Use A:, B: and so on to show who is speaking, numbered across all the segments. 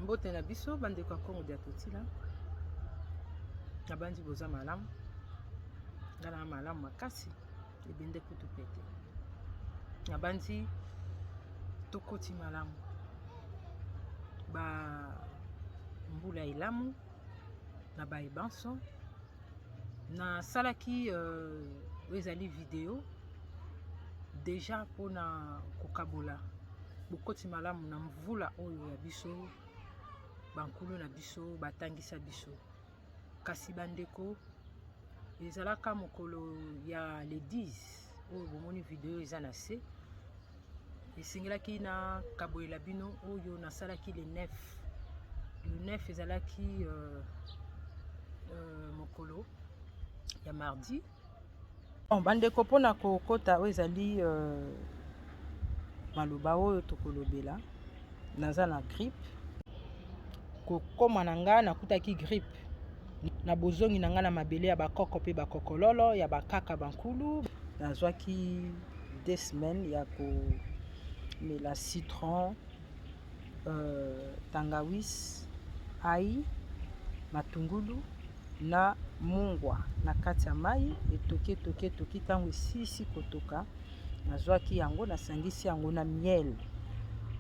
A: Mbote na biso bandeko ya Kongo dia Totila, nabanzi boza malamu, nga na malamu makasi, ebende kutu pete, nabanzi tokoti malamu ba mbula elamu na baye banso. Nasalaki oyo ezali video deja mpona kokabola bokoti malamu na mvula oyo ya biso bankulu na biso batangisa biso. Kasi bandeko, ezalaka mokolo ya le 10 oyo bomoni video eza na se, esengelaki na kabolela bino oyo nasalaki le 9. Le 9 ezalaki mokolo ya mardi. Bon, bandeko, mpona kokota oyo ezali maloba oyo tokolobela, naza na grippe. Kokoma na nga nakutaki grippe na bozongi na nga na mabele ya bakoko mpe bakokololo ya bakaka bankulu. Nazwaki 2 semaines ya komela citron, tangawis, ai, matungulu na mungwa na kati ya mai. Etoki, etoki, etoki. Ntango esilisi kotoka, nazwaki yango, nasangisi yango na miel,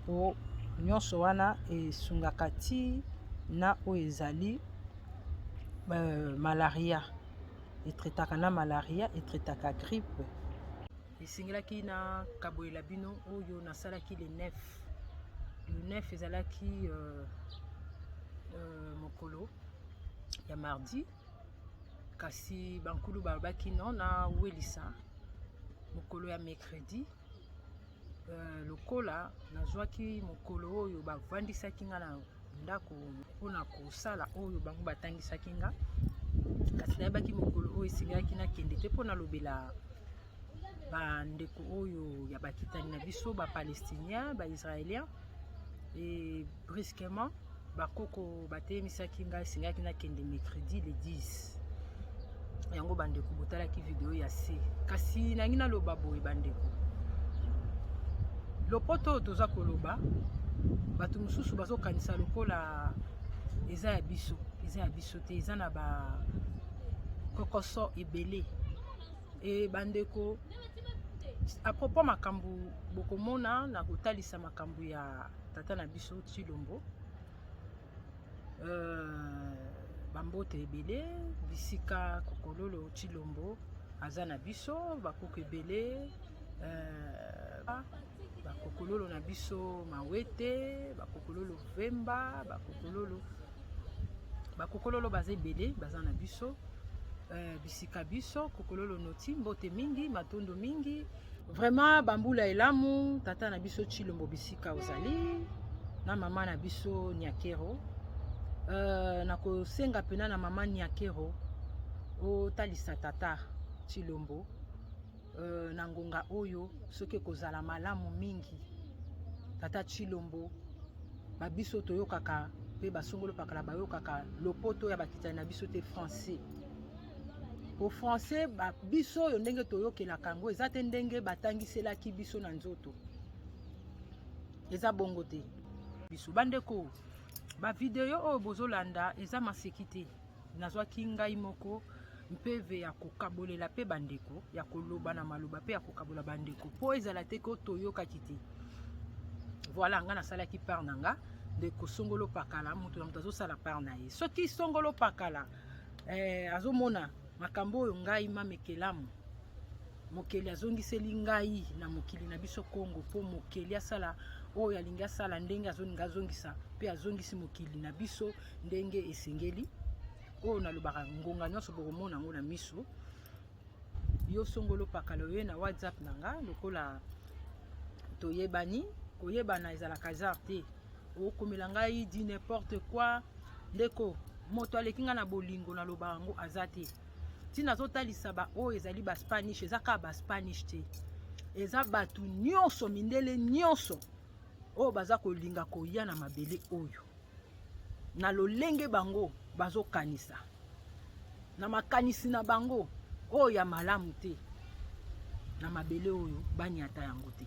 A: po nyonso wana esungaka ti na oyo ezali malaria, etraitaka na malaria, etraitaka grippe. Esengelaki na kabolela bino oyo nasalaki le 9. Le 9 ezalaki mokolo ya mardi, kasi bankulu balobaki non, nawelisa mokolo ya mercredi. Lokola nazwaki mokolo oyo bavandisaki nga na ndako mpona kosala oyo bango batangisaki nga, kasi nayebaki mokolo oyo esengelaki nakende te mpo nalobela bandeko oyo ya bakitani na biso bapalestinien, baisraélien. Et brusquement bakoko batelemisaki ngai, esengelaki nakende mercredi le 10. Yango bandeko botalaki video ya se. Kasi nangi naloba boye, bandeko, lopoto oyo toza koloba, bato mosusu bazokanisa lokola eza ya biso. Eza ya biso te, eza na bakokoso ebele. E bandeko, à propos makambo bokomona na kotalisa makambo ya tata na biso Tshilombo, bambote ebele bisika kokololo Tshilombo aza na biso, bakoko ebele, bakokololo na biso Mawete, bakokololo Vemba, bakokololo baza ebele, baza na biso bisika biso kokololo noti. Mbote mingi, matondo mingi vraiment, bambula elamu tata na biso Tshilombo bisika ozali na mama na biso Niakero. Nakosenga mpena na mama Niakero otalisa tata Tshilombo na ngonga oyo, soki ekozala malamu mingi. Tata Tshilombo, babiso toyokaka mpe basongolo pakala bayokaka lopoto ya bakitani na biso te, français. Po français biso oyo ndenge toyokelaka yango eza te ndenge batangiselaki biso na nzoto, eza bongo te. Biso bandeko, bavideo oyo bozolanda eza maseki te. Nazwaki ngai moko mpeve ya kokabolela mpe bandeko, ya koloba na maloba mpe ya kokabola bandeko, mpo ezala te ko toyokaki te. Voilà, nga nasalaki part na nga. Ndeko songolo pakala, moto na moto azosala part na ye. Soki songolo pakala azomona makambo oyo ngai mamekelamu mokeli azongiseli ngai na mokili na biso Kongo, mpo mokeli asala oyo alingi asala ndenge azolinga azongisa, mpe azongisi mokili na biso ndenge esengeli. Oyo nalobaka ngonga nyonso, bokomona yango na miso. Yo songolo pakala, oye na WhatsApp na nga, lokola toyebani, koyebana ezalaka hasard te. Okomela ngai di n'importe quoi. Ndeko, moto aleki ngai na bolingo, naloba yango, aza te. Ntina azotalisa baoyo ezali baspanish, eza kaka baspanish te, eza bato nyonso, mindele nyonso oyo baza kolinga koya na mabele oyo na lolenge bango bazokanisa na makanisi na bango oyo ya malamu te na mabele oyo, banyata yango te.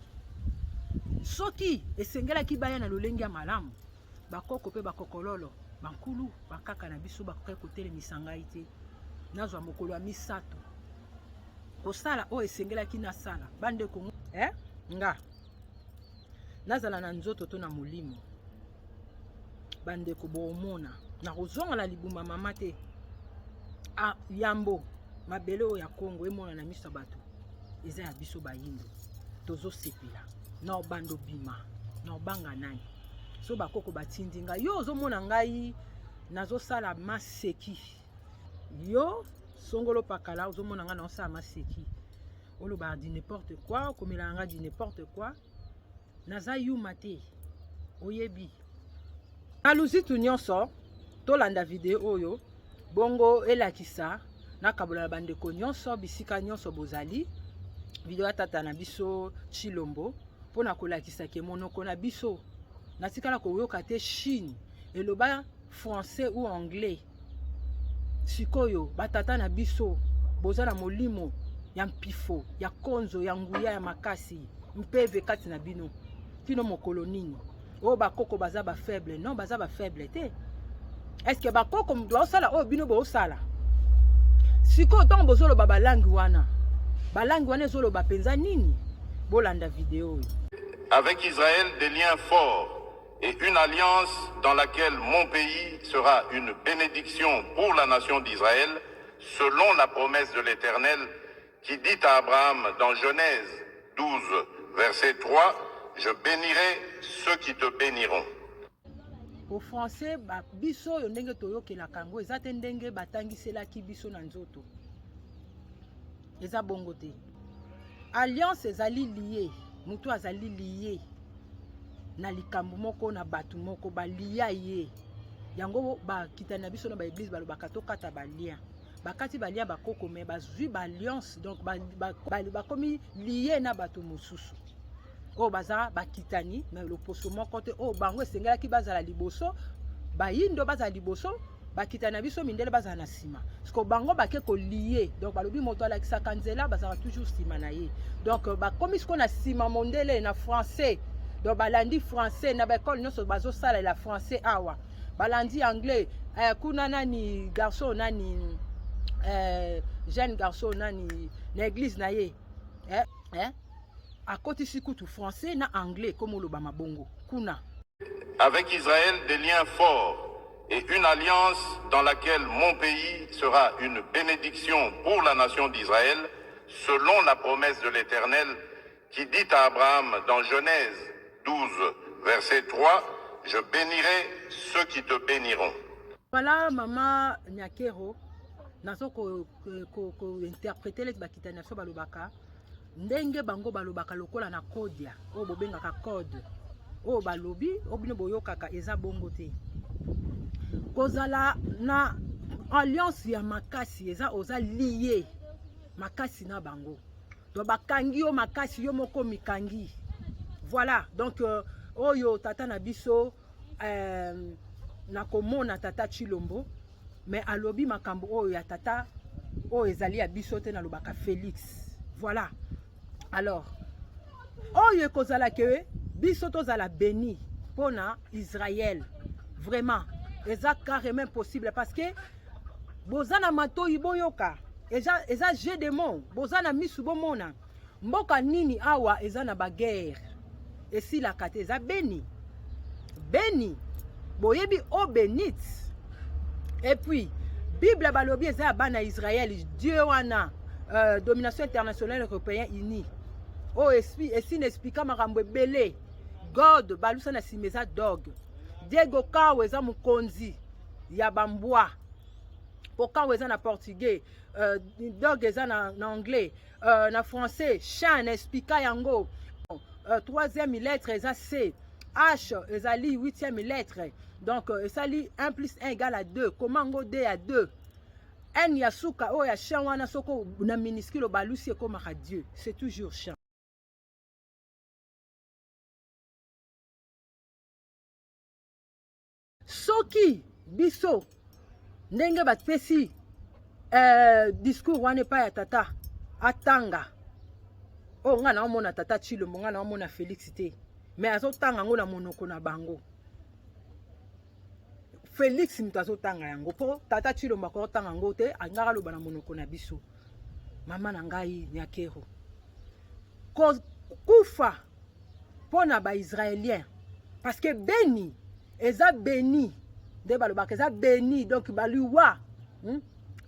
A: Soki esengelaki baya na lolenge ya malamu. Bakoko mpe bakokololo, bankulu, bakaka na biso bakokaki kotelemisa ngai te nazwa mokolo ya misato kosala oyo esengelaki nasala. Bandeko, eh? Nga nazala na nzoto to na molimo, bandeko, bomona nakozonga na libuma mama te. Ah, yambo mabele oyo ya Kongo emona na miso ya bato eza ya biso bayindo, tozosepela na obanda obima na obanga nani? So bakoko batindi ngai, yo ozomona ngai nazosala maseki, yo songolo pakala ozomona ngai naosala maseki, olobaka di n'importe quoi, okomelaka ngai di n'importe quoi. Naza yuma te, oyebi. Na luzitu nyonso tolanda video oyo bongo elakisa nakabola na bandeko nyonso bisika nyonso bozali video ya tata na biso Tshilombo mpo na kolakisa ke monoko na biso natikala koyoka te Chine eloba français ou anglais. Sikoyo batata na biso boza na molimo ya mpifo ya konzo ya nguya ya makasi mpeve kati na bino kino mokolo nini? Oyo bakoko baza bafaible? Non, baza bafaible te. Est-ce bakoko baosala oyo bino boosala sikoyo? Ntango bozoloba balangi wana, balangi wana ezoloba mpenza nini? Bolanda video oyo.
B: Avec Israël, des liens forts et une alliance dans laquelle mon pays sera une bénédiction pour la nation d'Israël, selon la promesse de l'Éternel qui dit à Abraham dans Genèse 12, verset 3, Je bénirai ceux qui te béniront.
A: Po français ba, biso oyo ndenge toyokelaka yango eza te ndenge batangiselaki biso na nzoto, eza bongo te. Alliance ezali lie, moto azali lie na likambo moko na bato moko balia ye yango. Bakitani na biso na baeglise balobaka tokata balien, bakati balien bakoko, me bazwi baalliance, donc bakomi lie na bato mosusu oyo baza bakitani me loposo moko te. Oyo bango esengelaki bazala liboso, bayindo bazala liboso, bakitani na biso mindele bazala na nsima. Siko bango bake kolie, donc balobi moto alakisaka nzela bazalaka toujours nsima na ye. Donc bakomi siko na nsima mondele na français, donc balandi français na baekole nyonso bazosalela français awa, balandi anglais kuna. Nani garçon, nani jeune garçon nani na église na ye akotisi kutu français na anglais komo oloba mabongo kuna.
B: Avec Israël, des liens forts et une alliance dans laquelle mon pays sera une bénédiction pour la nation d'Israël, selon la promesse de l'Éternel qui dit à Abraham dans Genèse 12, verset 3, Je bénirai ceux qui te béniront.
A: Voilà, mama Nyakero, nazo kointerprete leti bakitani na biso balobaka ndenge bango balobaka lokola na kodia oyo bobengaka code oyo balobi oyo bino boyokaka eza bongo te. Kozala na alliance ya makasi eza oza lie makasi na bango, donc bakangi yo makasi, yo moko mikangi. Voilà, donc oyo tata na biso nakomona tata Tshilombo, mais alobi makambo oyo ya tata oyo ezali ya biso te, nalobaka Félix. Voilà, alors oyo ekozala ke biso tozala béni mpona Israël, vraiment eza carrément impossible, parce que boza na matoyi boyoka, eza jeu de mots, boza na misu bomona. Mboka nini awa eza na baguerre esilaka te? Eza Beni. Beni boyebi eau bénite. Et puis Bible balobi eza ya bana Israël. Dieu wana, domination internationale européen unie oyo esi na explika makambo ebele. God balusa na nsima eza dog. Diego Cao eza mokonzi ya bambwa, po Cao eza na portugais, dog eza na anglais, na français chien. Na explika yango, troisième lettre eza C, H ezali huitième lettre, donc esali 1 plus 1 égale à 2. Koma yango 2 ya 2, N ya suka oyo ya chien wana, soko na minuscule balusi ekomaka Dieu, c'est toujours chien. Soki biso ndenge bapesi discours wana epai ya tata atanga oyo, ngai naomona tata Tshilombo, ngai naomona Félix te, mais azotanga yango na monoko na bango. Félix moto azotanga yango, mpo tata Tshilombo akotanga yango te, alingaka aloba na monoko na biso. Mama na ngai Nyakero, kokufa mpo na Baisraélien, parce que beni eza beni nde balobaka eza beni, donc baliwa,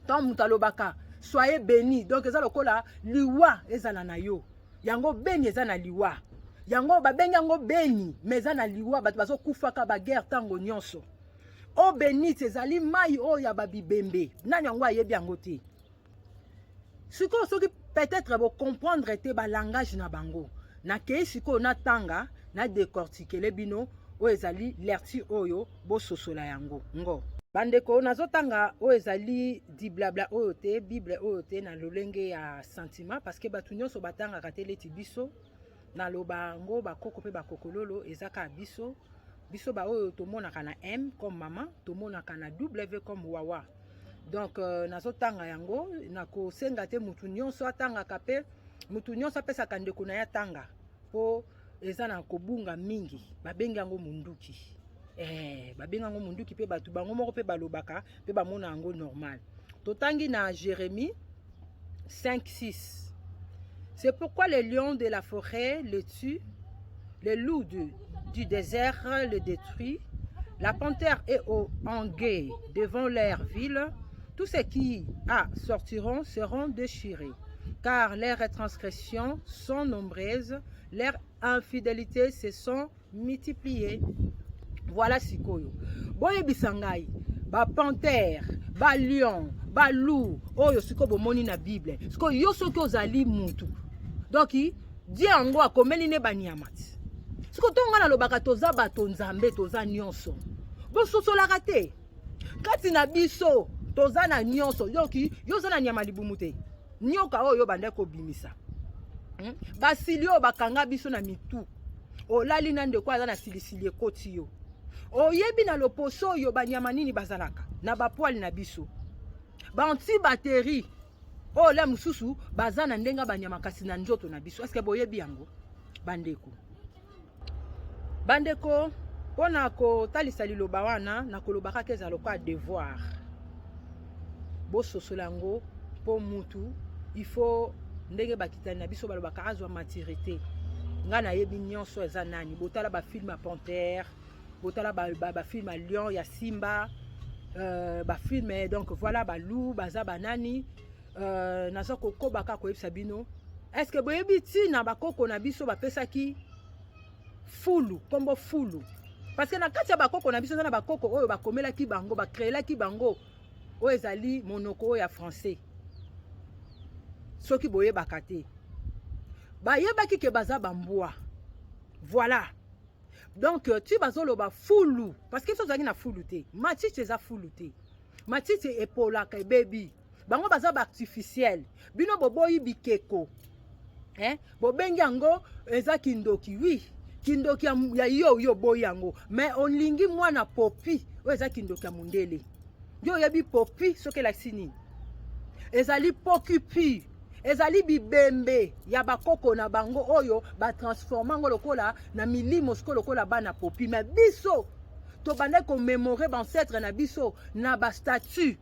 A: Ntango moto alobaka "soyez béni", donc eza lokola liwa ezala na yo. Yango beni eza na liwa, yango babengi yango beni, mais eza na liwa. Bato bazokufaka, baguerre ntango nyonso. Eau bénite ezali mai oyo ya babibembe. Nani yango ayebi yango te? Sikoyo soki peut-être bocomprendre te balangage na bango, nakei sikoyo natanga, nadécortiquer bino oyo ezali lecture oyo, bososola yango. Ngo bandeko, nazotanga oyo ezali diblabla oyo te, Bible oyo te, na lolenge ya sentiment, parce que bato nyonso batangaka te leti biso. Naloba yango, bakoko mpe bakokololo eza kaka biso, biso baoyo tomonaka na M comme mama, tomonaka na W comme wawa. Donc nazotanga yango, nakosenga te mutu nyonso atangaka, mpe mutu nyonso apesaka ndeko na ye atanga, mpo eza na kobunga mingi. Babengi yango munduki, babengi yango munduki, mpe bato bango moko mpe balobaka mpe bamona yango normal. Totangi na Jérémie 5 6: "C'est pourquoi les lions de la forêt le tuent, les loups du désert le détruisent. La panthère est au en guet devant leur ville. Tous ceux qui en sortiront seront déchirés, car leurs transgressions sont nombreuses, leurs infidélités se sont multipliées." Voilà. Sikoyo boyebisa ngai, bapanthère, balion, baloup oyo sikoyo bomoni na Bible, sikoyo yo soki ozali mutu, donc die yango akomeli ne banyama ti. Sikoyo ntongo ngai nalobaka toza bato Nzambe, toza nyonso, bososolaka te. Kati na biso toza na nyonso. Donc yo oza na nyama libumu te, nyoka oyo banda kobimisa, Basili oyo bakanga biso na mitu, olali na ndeko aza na silisili, ekoti yo. Oyebi na loposo oyo banyama nini bazalaka na bapoils na biso, baantibatterie oyo la mosusu baza na ndenge banyama kasi na nzoto na biso. Eske boyebi yango, bandeko? Bandeko, mpona kotalisa liloba wana, nakoloba kaka eza lokola devoir, bososola yango, mpo mutu il faut, ndenge bakitani na biso balobaka, azwa maturité. Ngai nayebi nyonso eza nani. Botala bafilm ya panthère, botala bafilm ya lion, ya Simba, bafilm. Donc voilà, baloup baza banani. Naza kokoba kaka koyebisa bino, est ce que boyebi ntina bakoko na biso bapesaki fulu nkombo fulu? Parce que na kati ya bakoko na biso eza na bakoko oyo bakomelaki bango, bacréelaki bango oyo ezali monoko oyo ya français. Soki boyebaka te, bayebaki ke baza bambwa. Voilà. Donc ti bazoloba fulu, parce que biso ozalaki na fulu te, matiti eza fulu te, matiti epolaka, ebebi. Bango baza baartificiel. Bino boboyi bikeko, eh? Bobengi yango eza kindoki. Oui, kindoki ya yo, yo oboyi yango, mais olingi mwana popi oyo eza kindoki ya mondele. Yo oyebi popi soki elakisi nini? Ezali pokipi, ezali bibembe ya bakoko na bango oyo batransforme yango lokola na milimo, sikoyo lokola bana popi. Mais biso tobandaki komemore baancêtre na biso na bastatue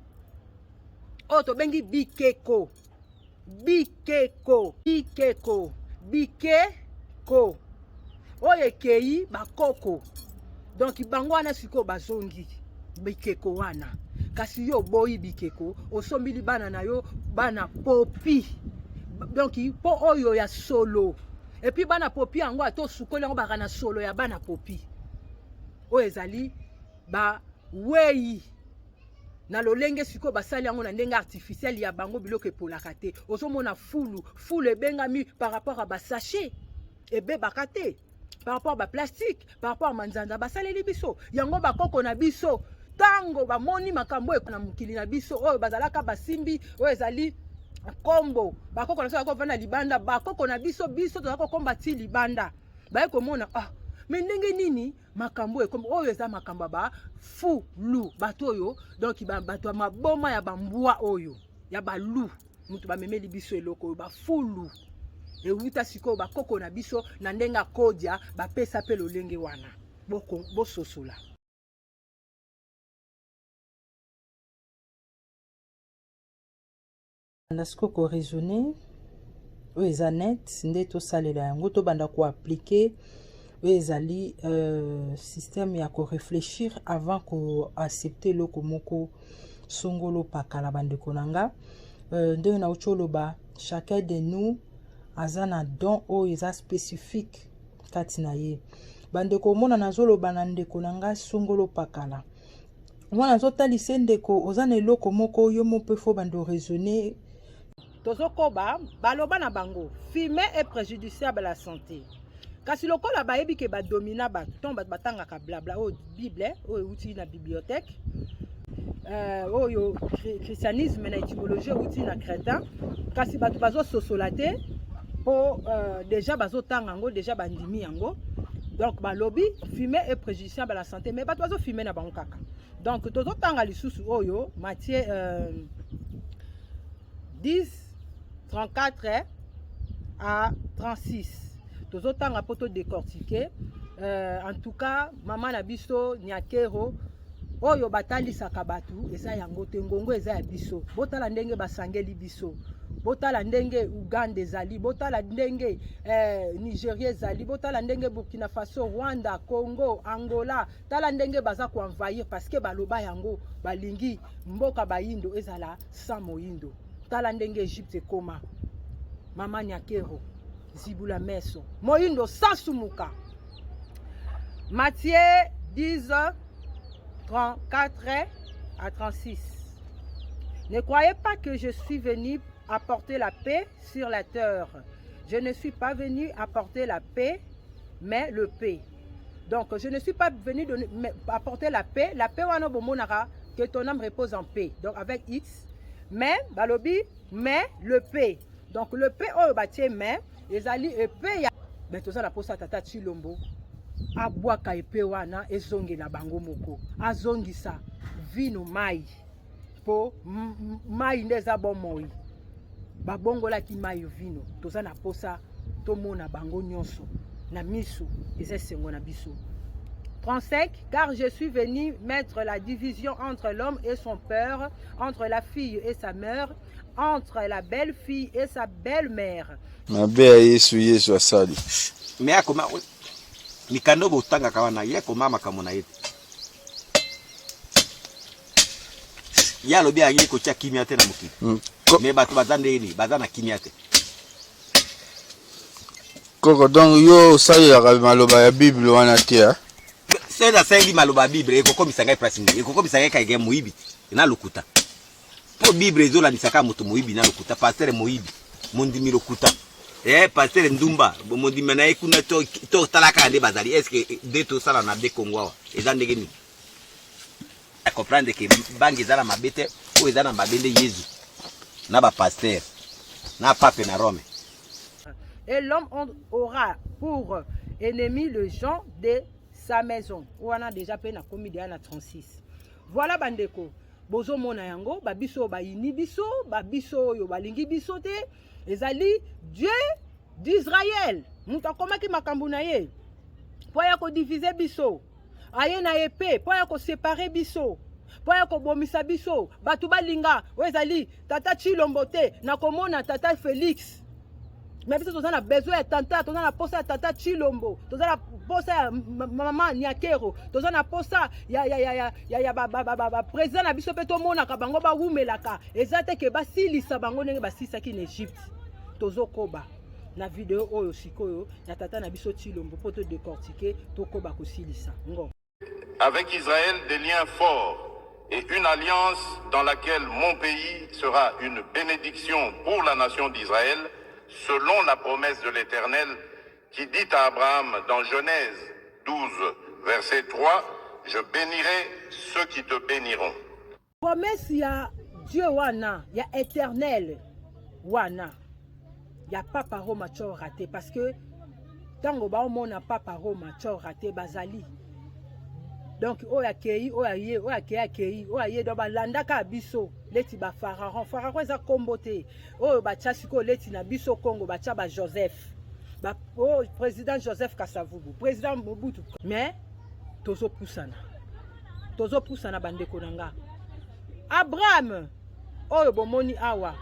A: oyo tobengi bikeko. Bikeko, bikeko, bikeko oyo ekei bakoko. Donc bango wana sikoyo bazongi bikeko wana. Kasi yo oboyi bikeko, osombili bana na yo bana popi, donc mpo oyo ya solo. Et puis bana popi yango, ata osukoli yango, baka na solo ya bana popi oyo ezali bawei na lolenge. Sikoyo basali yango na ndenge artificiel ya bango, biloko epolaka te. Ozomona fulu, fulu ebengami par rapport à basachet ebebaka te, par rapport à baplastique, par rapport à manzanza basaleli biso yango. Bakoko na biso, ntango bamoni makambo oyo na mokili na biso oyo bazalaka basimbi oyo ezali nkombo, bakoko na biso bakovanda libanda. Bakoko na biso, biso toza kokomba ti libanda, baye komona: "Ah, mais ndenge nini makambo ekomi oyo?" Eza makambo ya bafulu, bato oyo, donc bato ya maboma ya bambwa oyo ya baloup, moto bamemeli biso eloko oyo bafulu ewuta. Sikoyo bakoko na biso na ndenge akodia bapesa mpe lolenge wana, bososola. Banda sikoyo ko raisonner oyo eza net nde tosalela yango, tobanda ko appliquer oyo ezali système ya ko réfléchir avant ko accepter eloko moko songolo pakala. Bandeko na nga, ndenge nauti oloba, chacun de nous aza na don oyo eza spécifique kati na ye. Bandeko, omona nazoloba na ndeko na nga songolo pakala wana, azotalisa ndeko oza na eloko moko yo mo mpe faut bando raisonner. Tozokoba. Baloba na bango fumer est préjudiciable à la santé, kasi lokola bayebi ke badomina bato, ntongo bato batangaka blabla oyo Bible oyo euti na bibliothèque, oyo christianisme na étymologie euti na crétin, kasi bato bazososola te mpo déjà bazotanga yango, déjà bandimi yango. Donc balobi fumer est préjudiciable à la santé, mais bato bazofume na bango kaka. Donc tozotanga lisusu oyo Matthieu 10 34 à 36. Tozotanga mpo todécortiquer. En tout cas, mama na biso Nyakero, oyo batalisaka bato eza yango te. Ngongo eza ya biso. Botala ndenge basangeli biso, botala ndenge Uganda ezali, botala ndenge Nigeria ezali, botala ndenge Burkina Faso, Rwanda, Congo, Angola, tala ndenge baza koenvahir, parce que baloba yango, balingi mboka bayindo ezala sans moyindo. Tala ndenge Egypte ekoma. Mama Nyakero, zibula meso, moyindo sasumuka. Matthieu 10 34 à 36. Ne croyez pas que je suis venu apporter la paix sur la terre. Je ne suis pas venu apporter la paix, mais l'épée. Donc, je ne suis pas venu donner, mais apporter la paix. La paix, wana bomonaka, que ton âme repose en paix. Donc, avec X. Mais, balobi, mais l'épée. Donc, l'épée, oyo batie, mais, ezali épée ya. Mais toza na posa tata Chilombo abwaka épée wana, ezongela bango moko, azongisa vino mai, mpo mai nde eza bomoi. Babongolaki mai vino. Toza na posa tomona bango nyonso na miso, eza esengo na biso. 35. Car je suis venu mettre la division entre l'homme et son père, entre la fille et sa mère, entre la belle-fille et sa belle-mère.
C: Mabe ya Yesu, Yesu asali.
D: Me akoma mikanda oyo botangaka wana, ye akoma makambo na ye te. Ye alobi aye kotia kimia te na mokili. Me bato baza ndenge nini? Baza na kimia te.
C: Koko, donc yo osalelaka maloba ya Bible wana te, ah?
D: Soki nasaleli maloba ya Bible, ekokomisa ngai place nini? Ekokomisa ngai kaka moyibi na lokuta, mpo Bible ezolandisa kaka moto moyibi na lokuta, pasteur moyibi, mondimi lokuta, pasteur ndumba, mondimi na ye kuna. Totala kaka nde bazali. Est ce que nde tosala na de Congo awa eza ndenge nini? Comprendre ke bangi eza na mabe te. Oyo eza na mabe nde Yezu na bapasteur na pape na Rome.
A: Et l'homme aura pour ennemi le gens de sa maison. Wana déjà mpe nakomi deya na 36. Voilà, bandeko, bozomona yango, babiso oyo bayini biso, babiso oyo balingi biso te, ezali Dieu d'Israël moto akomaki makambo na ye mpo aya kodiviser biso. Aye na ye mpe mpo aya koséparer biso, mpo aya kobomisa biso. Bato balinga oyo ezali tata Chilombo te, nakomona tata Félix, me biso toza na besoin ya tata, toza na posa ya tata Chilombo, toza na posa ya mama Nyakero, toza na posa ya baprésident na biso mpe tomonaka bango bawumelaka. Eza te ke basilisa bango ndenge basilisaki na Egypte. Tozokoba na video oyo sikoyo ya tata na biso Chilombo mpo todécortiquer, tokoba kosilisa ngo.
B: Avec Israël des liens forts et une alliance dans laquelle mon pays sera une bénédiction pour la nation d'Israël, selon la promesse de l'Éternel qui dit à Abraham dans Genèse 12, verset 3, Je bénirai ceux qui te béniront.
A: Promesse ya Dieu wana, ya Éternel wana, ya Papa Roma tio raté, parce que ntango baomona Papa Roma tio raté, bazali donc oyo akei, oyo aye, oyo akei, akei, oyo aye. Donc balandaka biso leti bapharaon. Pharaon eza nkombo te oyo batya sikoyo leti na biso Congo, batya bajoseph ba, oh, président Joseph Kasavubu, président Mobutu. Mais tozopusana, tozopusana, bandeko na nga. Abraham oyo bomoni awa.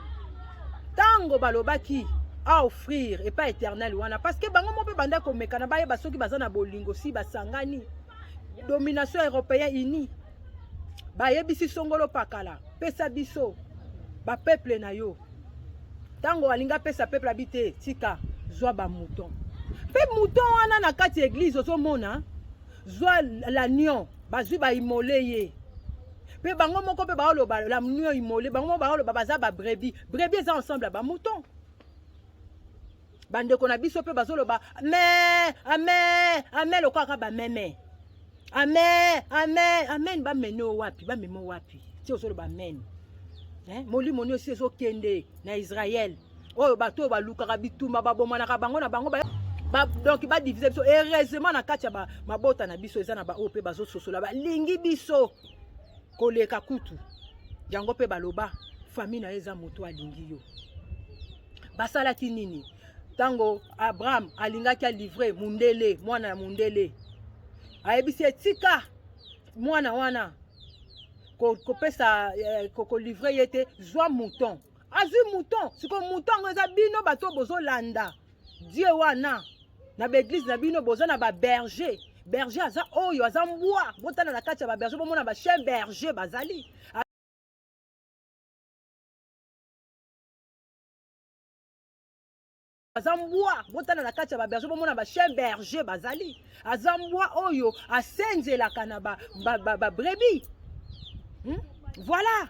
A: Ntango balobaki aoffrir epai éternel wana, parce que bango moko mpe banda komekana bayeba soki baza na bolingo, si basangani domination européen unie, bayebisi songolo pakala, pesa biso bapeuple na yo. Ntango alingi apesa peuple, abi te, tika, zwa bamouton. Mpe mouton wana na kati ya eglise ozomona, zwa l'agneau, bazwi baimole ye. Mpe bango moko mpe baoloba l'agneau immolé, bango moko baoloba baza babrebis. Brebis eza ensemble ya bamouton. Bandeko na biso mpe bazoloba amen, amen, amen, lokola kaka bameme. Amen, amen, amen. Bamene o wapi? Bameme o wapi? Ti ozoloba amen, eh? Molimo nyonso ezokende na Israel oyo bato oyo balukaka bitumba, babomanaka bango na bango ba, donc badivise biso. Heureusement na kati ya mabota na biso eza na baoyo mpe bazososola, balingi biso koleka kutu yango. Mpe baloba famille na ye eza moto alingi yo. Basalaki nini ntango Abraham alingaki alivre mundele, mwana ya mundele? Ayebisi etika mwana wana, kopesa kolivre ye te, zwa mouton. Azwi mouton. Sikoyo mouton yango eza bino bato bozolanda Dieu wana na baeglise na bino, boza na baberger. Berger aza oyo aza mbwa. Botala na kati ya baberger, bomona bachien berger bazali. Aza mbwa. Botala na kati ya baberger, bomona bachien berger bazali. Aza mbwa oyo asenzelaka na babrebis, ba, ba? Voilà,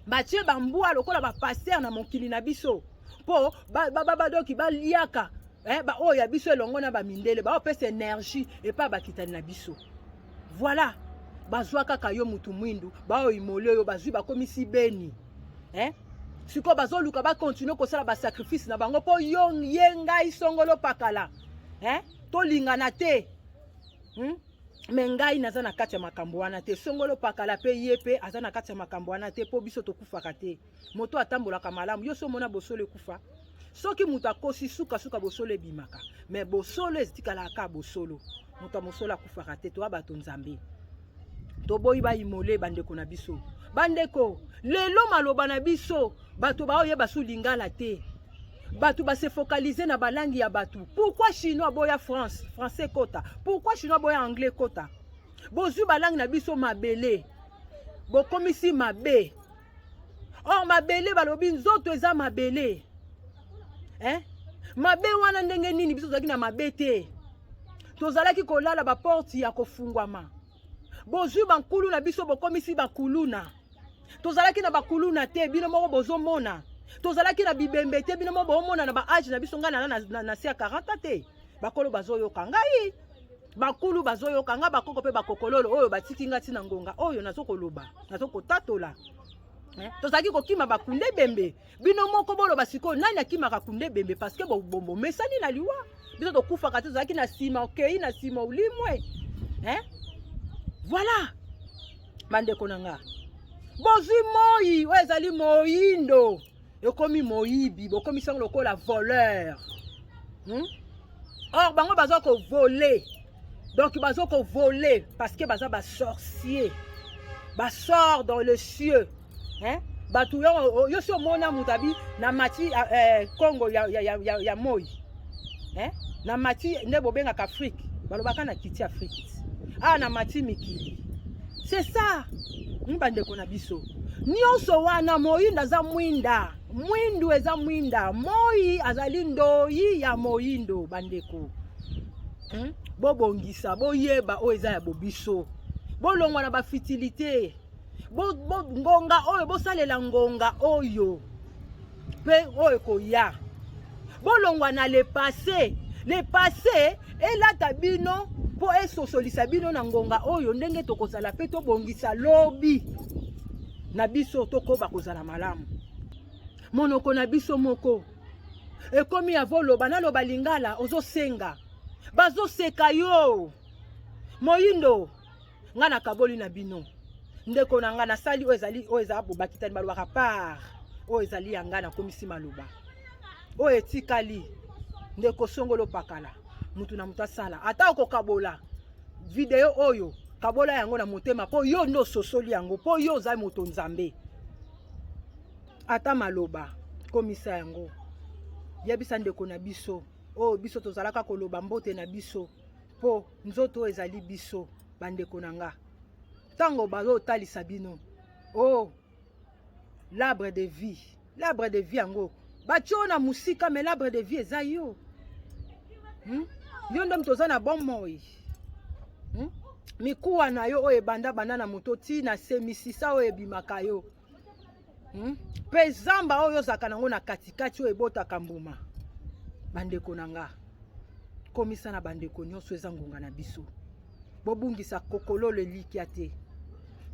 A: batie bambwa lokola bapaster na mokili na biso mpo badoki baliaka baoyo ya biso elongo na bamindele, baopesa énergie epai bakitani na biso. Voilà, bazwa kaka yo mutu mwindu, baoimole oyo bazwi, bakomisi beni, eh? Sikoyo bazoluka bakontinue kosala basacrifice na bango mpo yo ye ngai songolo pakala, eh? Tolingana te, Me ngai naza na kati ya makambo wana te. Songolo pakala mpe ye mpe aza na kati ya makambo wana te, mpo biso tokufaka te. Moto atambolaka malamu, yo so omona bosolo ekufa? Soki moto akosi, sukasuka bosolo ebimaka. Me bosolo etikalaka kaka bosolo. Moto ya mosolo akufaka te. Toya bato Nzambe, toboyi baimole bandeko na biso. Bandeko, lelo maloba na biso, bato baoyeba su lingala te. Bato base focaliser na balangi ya bato. Pourquoi chinois boya France, français kota? Pourquoi chinois boya anglais kota? Bozwi balangi na biso, mabele bokomisi mabe. Or mabele, balobi nzoto eza mabele, eh? Mabe wana ndenge nini? Biso tozalaki na mabe te, tozalaki kolala baporte ya kofungwama. Bozwi bankulu na biso, bokomisi bakuluna. Tozalaki na bakuluna te, bino moko bozomona. Tozalaki na bibembe te, bino moko boomona na baage na biso. Ngai nana na, na, na se ya 40 te. Bakolo bazoyoka ngai, bakulu bazoyoka ngai, bakoko mpe bakokololo oyo batiki ngai ntina ngonga oyo nazokoloba, nazokotatola, eh? Tozalaki kokima bakunde ebembe. Bino moko boloba sikoyo, nani akimaka kunde ebembe? Parce que bomesani na liwa. Biso tokufaka te, tozalaki na nsima, okei na nsima, olimwe, eh? Voilà, bandeko na nga, bozwi moi oyo ezali moyindo, ekomi moyibi, bokomisi yango lokola voleur, Or bango baza kovoler, donc baza kovoler parce que baza basorcier, basort dans le cieux, hein? Bato yo, yo si omona moto abi na mati Congo ya, ya, ya, ya, ya moi, eh? Na mati nde bobengaka Afrique, balobaka na kiti Afrique ah, na mati mikili. C'est ça, bandeko na biso nyonso wana. Moyindo aza mwinda, mwindu eza mwinda, moi azali ndoi ya moyindo. Bandeko, Bobongisa, boyeba oyo eza ya bobiso, bolongwa na bafutilité. Bo, bo, ngonga oyo bosalela, ngonga oyo mpe oyo ekoya, bolongwa na le passé. Le passé elata bino mpo esosolisa bino na ngonga oyo ndenge tokozala mpe tobongisa lobi na biso, tokoba kozala malamu. Monoko na biso moko ekomi ya voloba, naloba lingala, ozosenga, bazoseka yo moyindo. Ngai nakaboli na bino, ndeko na ngai, nasali oyo ezali, oyo eza bobakitani, balobaka part oyo ezali ya ngai, nakomisi maloba oyo etikali. Ndeko songolo pakala, mutu na mutu asala ata okokabola video oyo, kabola yango na motema mpo yo nde ososoli yango, mpo yo oza moto Nzambe. Ata maloba. Komisa yango, yebisa ndeko na biso oyo biso tozalaka koloba mbote na biso, mpo nzoto oyo ezali biso. Bandeko na nga, ntango bazotalisa bino o oh, l'arbre de vie, l'arbre de vie yango batie oyo na mosika, mais l'arbre de vie eza yo, Yo nde moto oza na bomoi, Mikuwa na yo oyo ebanda banda na moto ti na se, misisa oyo ebimaka yo, Mpe zamba oyo ozalaka nango na katikati oyo ebotaka mbuma. Bandeko na nga, komisa na bandeko nyonso, eza ngonga na biso. Bobungisa kokololo elikya te,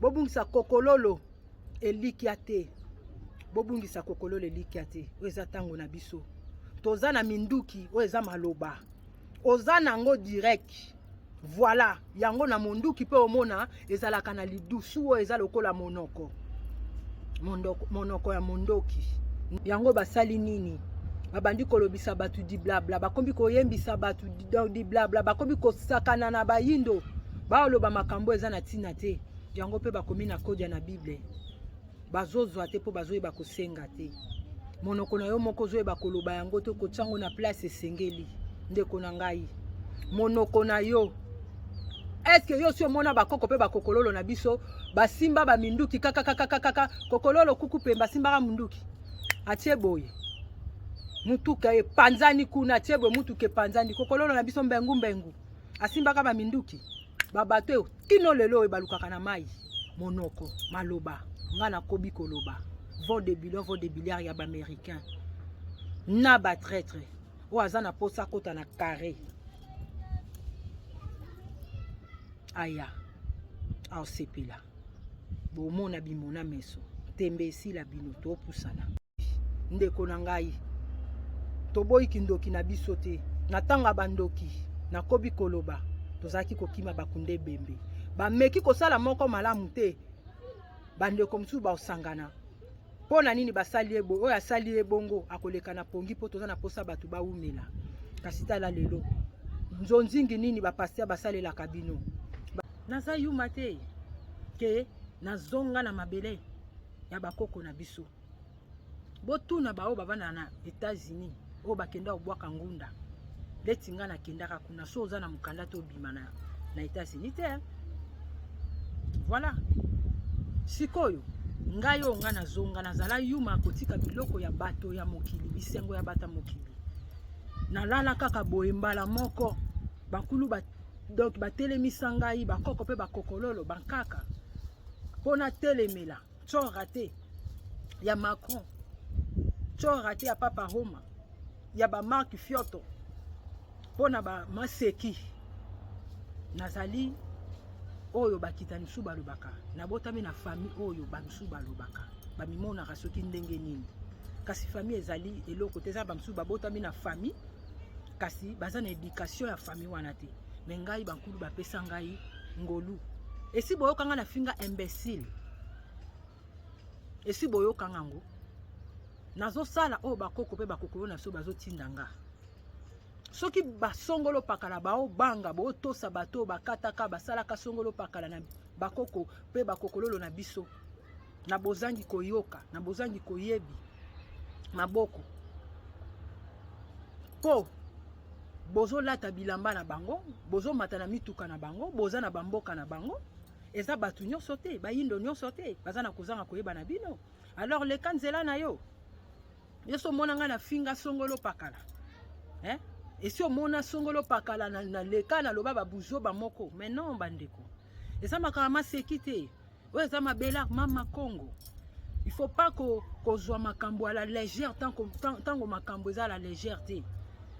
A: bobungisa kokololo elikya te, bobungisa kokololo elikya te. Oyo eza ntango na biso. Toza na minduki oyo eza maloba, oza nango direct. Voilà yango na monduki mpe omona ezalaka na lidusu oyo eza lokola monoko, monoko, monoko ya mondoki. Yango basali nini? Babandi kolobisa bato diblabla, bakomi koyembisa bato diblabla, bakomi kosakana na bayindo, baoloba makambo eza na ntina te. Yango mpe bakomi na kodia na Bible, bazozwa te mpo bazoyeba kosenga te. Monoko na yo moko ozoyeba koloba yango te, kotia yango na place esengeli. Ndeko na ngai, monoko na yo, eske yo si omona bakoko mpe bakokololo na biso basimba baminduki kakakakakaka? Kokololo kuku mpe basimbaka munduki, atie boye, mutuka epanzani kuna, atie boye, mutuka epanzani. Kokololo na biso mbengu mbengu asimbaka baminduki, babato oyo kino lelo oyo balukaka na mai. Monoko, maloba, nga nakobi koloba vol de bilon, vol de billiard ya baaméricain na batraitre oyo aza na posa akota na carré, aya aosepela. Bomona bimona meso, tembe esila bino. Topusana, ndeko na ngai, toboyi kindoki na biso te. Na ntango ya bandoki, nakobi koloba, tozalaki kokima bakunda ebembe. Bameki kosala moko malamu te. Bandeko mosusu baosangana mpo na nini basali ye boye? Oyo asali ye bongo akoleka na pongi, mpo toza na mposa bato bawumela. Kasi tala lelo nzonzingi nini bapasteur basalelaka bino. Naza yuma te ke nazonga na mabele ya bakoko na biso. Botuna baoyo bavanda na États-Unis, oyo bakenda kobwaka ngunda leti nga nakendaka kuna. So oza na mokanda te, obima na États-Unis te. Voilà, sikoyo ngai oyo ngai nazonga, nazala yuma kotika biloko ya bato ya mokili, bisengo ya bato ya mokili. Nalala kaka boye, mbala moko bakulu ba, donc batelemisa ngai, bakoko mpe bakokololo bankaka, mpo natelemela tsora te ya Macron, tsora te ya Papa Roma, ya bamark Fioto, mpo na bamaseki. Nazali oyo bakita misusu balobaka nabotami na famille oyo bamisusu balobaka bamimonaka soki ndenge nini, kasi famille ezali eloko te. Eza bamisusu babotami na famille, kasi baza na éducation ya famille wana te. Me ngai, bankulu bapesa ngai ngolu. Esi boyokanga na finga imbécile? Esi boyokanga ngo? Nazosala oyo bakoko mpe bakokolo na biso bazotinda nga. Soki basongolo pakala baobanga, bootosa bato oyo bakataka, basalaka songolo pakala na bakoko mpe bakokololo na biso, na bozangi koyoka, na bozangi koyebi maboko, mpo bozolata bilamba na bango, bozomata na mituka na bango, boza na bamboka na bango. Eza bato nyonso te, bayindo nyonso te baza na kozanga koyeba na bino. Alors leka nzela na yo. Yo so omona ngai na finga songolo pakala, eh? Esi omona songolo pakala na, na leka naloba babuzoba moko? Mais non, bandeko, eza makambo maseki te. Oyo eza mabela mama Congo. Il faut pas kozwa makambo à la légère. Ntango makambo eza à la légère te,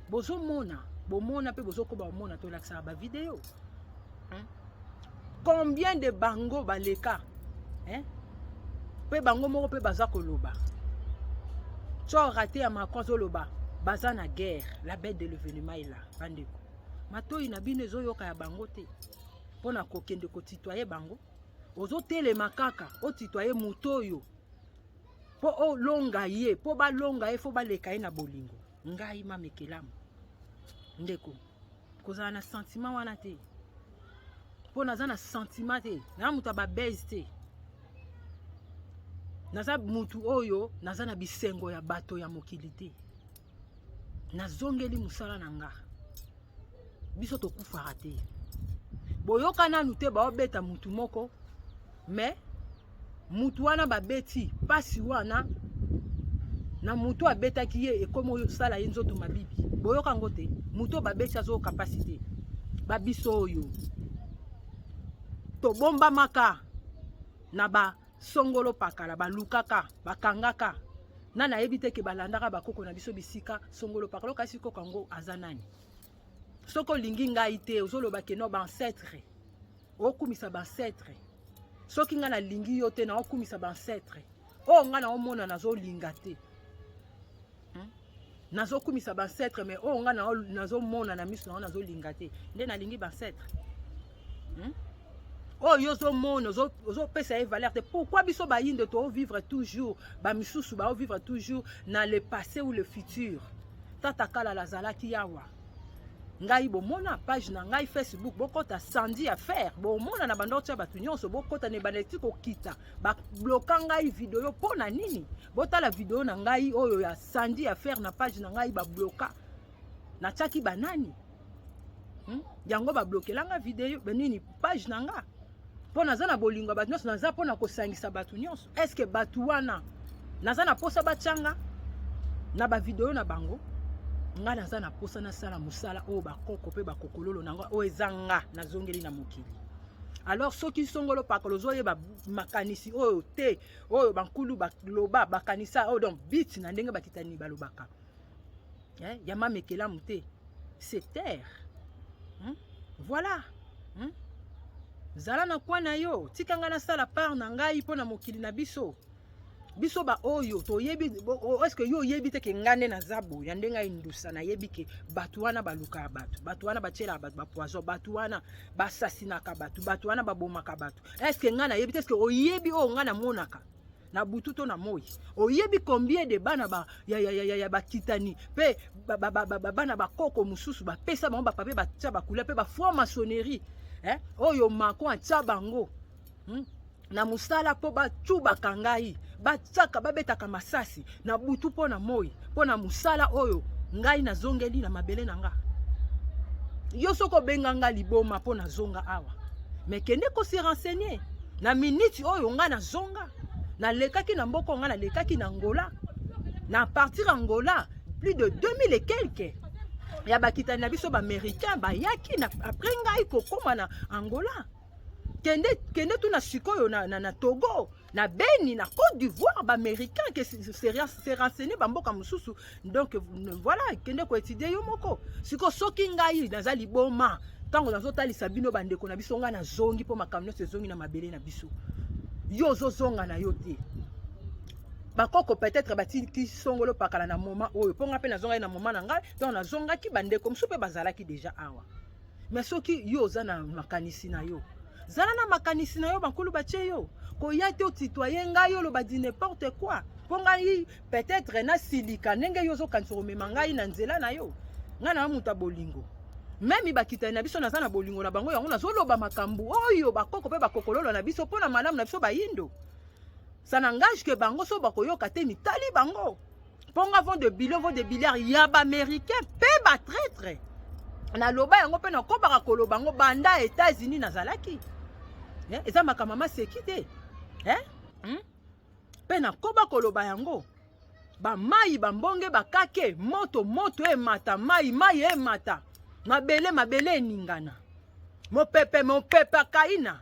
A: bozomona, bomona mpe bozokoba komona, tolakisaka bavideo, hein? Combien de bango baleka, hein? Mpe bango moko mpe baza koloba tso raté ya Macron, azoloba baza na guerre. La bête de l'événement est là. Bandeko, matoi na bino ezoyoka ya bango te mpo na kokende kotitoye bango. Ozotelema kaka otitoye moto oyo mpo olonga ye, mpo balonga ye, fo baleka ye na bolingo. Ngai mamekelamu, ndeko, kozala na sentiment wana te, mpo naza na sentiment te, na moto ya babese te. Naza mutu oyo naza na bisengo ya bato ya mokili te. Nazongeli mosala na nga. Biso tokufaka te. Boyoka nanu te baobeta mutu moko mais mutu wana babeti pasi wana na mutu abetaki ye ekomi osala ye nzoto mabibi. Boyoka yango te. Mutu oyo babeti azoyoka pasi te. Babiso oyo tobombamaka na ba songolo pakala balukaka bakangaka na nayebi te ke balandaka bakoko na biso bisika songolo pakala okasi koko yango aza nani soki olingi ngai te ozoloba ke no baancetre okumisa baancetre soki ngai nalingi yo te naokumisa baancetre oyo ngai naomona nazolinga te hmm? Nazokumisa baancetre mais oyo ngai nazomona na miso na ngai nazolinga te nde nalingi baancetre hmm? Oyo ozomona ozopesa ye valeur te. Pourquoi biso bayindo toovivre toujours, bamisusu baovivre toujours na le passé ou le futur? Tata Kalala azalaki awa. Ngai bomona page na ngai Facebook, bokota Sandy Affaire, bomona na banda otya bato nyonso, bokota na ebanda eti kokita, babloka ngai video mpo na nini? Botala video na ngai oyo ya Sandy Affaire na page na ngai, babloka natiaki banani Yango bablokelanga video nini page na nga mpo naza na bolingo ya bato nyonso, naza mpo na kosangisa bato nyonso. Est-ce bato wana naza na posa batianga na bavideo na bango? Nga naza na posa nasala mosala oyo bakoko mpe bakokololo na nga oyo eza nga nazongeli na mokili. Alors soki songolo pakolo ozoyeba makanisi oyo te, oyo bankulu baloba bakanisa oyo, donc bit na ndenge bakitani balobaka eh, ya mamekelamu te, c'est terre Voilà. Zala na kwa na yo, tika nga nasala part na ngai mpo na mokili na biso. Biso ba oyo toyebi, est-ce que yo oyebi te ke nga nde naza boye na ndenge indusa, nayebi ke bato wana balukaka bato, bato wana batielaka bato bapoison, bato wana basasinaka bato, bato wana babomaka bato. Est-ce que nga nayebi te? Est-ce que oyebi oyo nga namonaka na butu to na moi? Oyebi combien de bana ba, ya, ya, ya, ya, ya bakitani mpe bana ba, ba, ba, ba, bakoko mosusu bapesa bango bapapier, batia bacouleur mpe bafranc-maçonnerie eh? Oyo Macron atia bango na mosala mpo bacubaka ngai, batiaka babetaka masasi na butu mpo na moi, mpo na mosala oyo ngai nazongeli na mabele na nga. Yo soki obenga nga liboma mpo nazonga awa, me kende kose renseigner na miniti oyo ngai nazonga. Nalekaki na mboka ngai, nalekaki na Angola. Na partir Angola, plus de 2000 et quelques ya bakitani na biso baaméricain bayaki na, après ngai kokóma na Angola. Kende, kende tuna sikoyo na, na, na Togo, na Beni, na Côte d'Ivoire, baaméricain ke se renseigner bamboka mosusu. Donc voilà, kende koétudier yo moko sikoyo. Soki ngai naza liboma ntango nazotalisa bino bandeko na biso, ngai nazongi mpo makambo nyonso ezongi na mabele na biso. Yo ozozonga na yo te. Bakoko peut-être batiki songolo pakala na moment oyo mpo ngai mpe nazongaki na moment na ngai. Donc nazongaki, bandeko mosusu mpe bazalaki déjà awa. Mais soki yo oza na makanisi na yo, zala na makanisi na yo. Bankulu batie yo koya te otitoye ngai, oloba di n'importe quoi mpo ngai peut-être nasilika ndenge yo ozokanisa komema ngai na nzela na yo. Ngai na moto ya bolingo, même bakitani na biso naza na bolingo na bango. Yango nazoloba makambo oyo bakoko mpe bakokololo na biso mpo na malamu na biso bayindo. Ça n'engage que bango. So bakoyoka te, mitali bango. Mpo nga vont de billion, vont de milliards ya baaméricain mpe batraître, naloba yango mpe nakobaka koloba yango. Banda États-Unis nazalaki, eh, eza makambo maseki te, eh? Mpe nakoba koloba yango. Bamai, bambonge, bakake, moto, moto emata, mai, mai emata, mabele, mabele eningana, mopepe, mopepe akaina,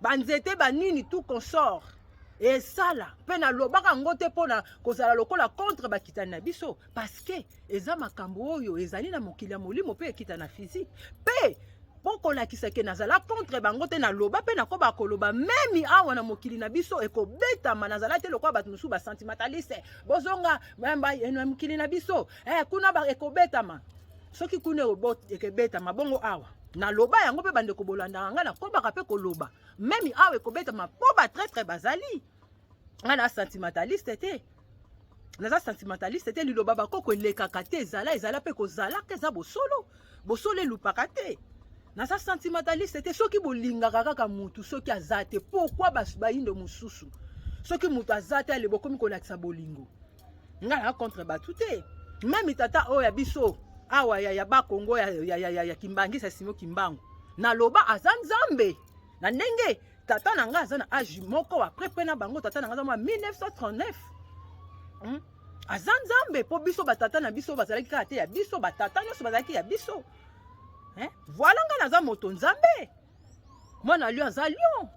A: banzete, banini, tout consort esala. Mpe nalobaka yango te mpona kozala lokola contre bakitani na biso, parce que eza makambo oyo ezali na mokili ya molimo mpe ekita na physique. Mpe mpo kolakisa ke nazala contre bango te, naloba mpe nakoba koloba, même awa na mokili na biso ekobetama. Nazala te lokola bato mosusu basentimentaliste, bozonga na mokili na biso eh, kuna ekobetama. Soki kuna ekobetama bongo awa, naloba yango mpe bandeko bolandaka ngai, nakobaka mpe koloba, même awa ekobetama mpo batraître bazali. Ngai na sentimentaliste te, naza sentimentaliste te. Liloba bakoko elekaka te, ezala, ezala mpe kozalaka, eza bosolo, bosolo elupaka te. Naza sentimentaliste te. Soki bolingaka kaka mutu soki aza te, pourquoi bayindo mosusu? Soki moto aza te ale bokomi kolakisa bolingo. Nga na contre bato te. Meme tata oyo ya biso awa ya, ya bakongo ya, ya, ya, ya, ya kimbangisa Simo Kimbangu, naloba aza nzambe na ndenge tata na nga aza na age moko après près na bango. Tata na nga aza mwa 1939, Aza nzambe mpo biso batata na biso bazalaki kaka te ya biso, batata nyonso bazalaki ya biso, hein? Voilà, nga naza moto nzambe. Mwana lion aza lion,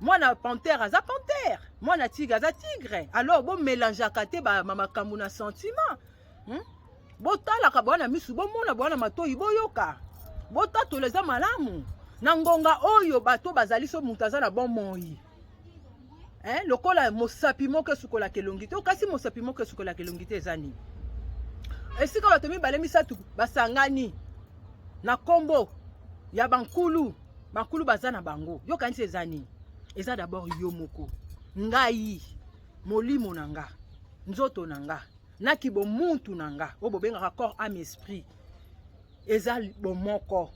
A: mwana panthère aza panthère, mwana tigre aza tigre. Alors bomélangeaka te bamakambo na sentiment, Botalaka boa na misu, bomona boa na matoi, boyoka, botatola. Eza malamu na ngonga oyo bato bazali so moto aza na bomoi, eh, lokola mosapi moko esukolaka elongi te. Kasi mosapi moko esukolaka elongi te eza nini? Esika bato mibale misato basangani na nkombo ya bankulu, bankulu baza na bango, yokanisi eza nini? Eza d'abord yo moko, ngai, molimo na nga, nzoto na nga, naki bomuntu na nga oyo bobengaka corps, âme, esprit, eza bomoko,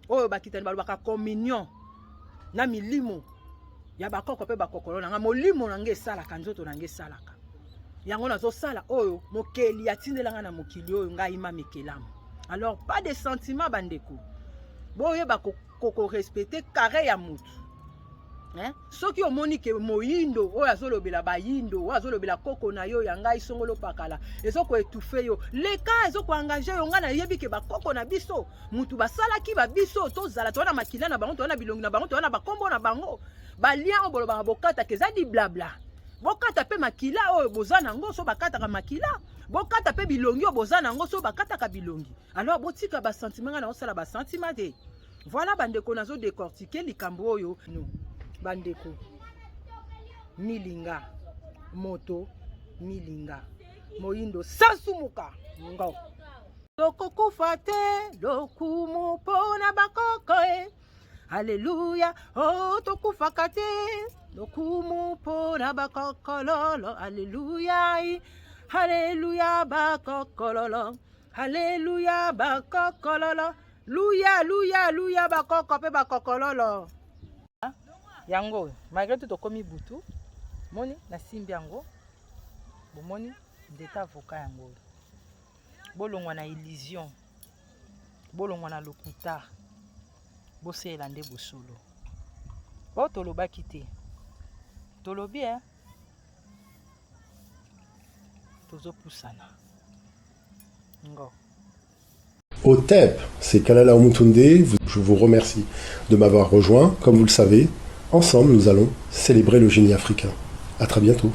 A: Oyo bakitani balobaka communion na milimo ya bakoko mpe bakokolo na nga. Molimo na nga esalaka, nzoto na nga esalaka yango. Nazosala oyo mokeli atindela nga na mokili oyo, ngai mamekelamu. Alors pas de sentiment, bandeko. Boyeba korespecter carré ya mutu, hein? Soki omoni ke moyindo oyo azolobela bayindo, oyo azolobela koko na yo ya ngai songolo pakala, ezokoétouffer yo, leka, ezokoengager yo. Ngai nayebi ke bakoko na biso mutu basalaki babiso tozala, toza na makila na bango, toza na bilongi na bango, toza na bakombo na bango. Balien oyo bolobaka bokataka eza di blabla. Bokata mpe makila oyo boza nango so bakataka makila, bokata mpe bilongi oyo boza nango so bakataka bilongi. Alors botika basentiment. Ngai naosala basentiment te. Voilà, bandeko, nazodécortiquer likambo oyo. No bandeko, milinga moto, milinga moyindo, sasumuka ngo tokokufa te. Lokumu mpona bakoko e, aleluya o oh, tokufaka te. Lokumu mpona bakokololo, aleluya, aleluya, bakokololo, aleluya, bakokololo, luya, luya, luya, bakoko mpe bakokololo. Yango malgré tout tokomi butu. Moni nasimbi yango, bomoni nzete avocat yango oyo. Bolongwa na illusion, bolongwa na lokuta, bosalela nde bosolo. Oyo tolobaki te, tolobi e tozopusana ngo.
E: OTEP, c'est Kalala Omutunde. Je vous remercie de m'avoir rejoint. Comme vous le savez, ensemble, nous allons célébrer le génie africain. À très bientôt.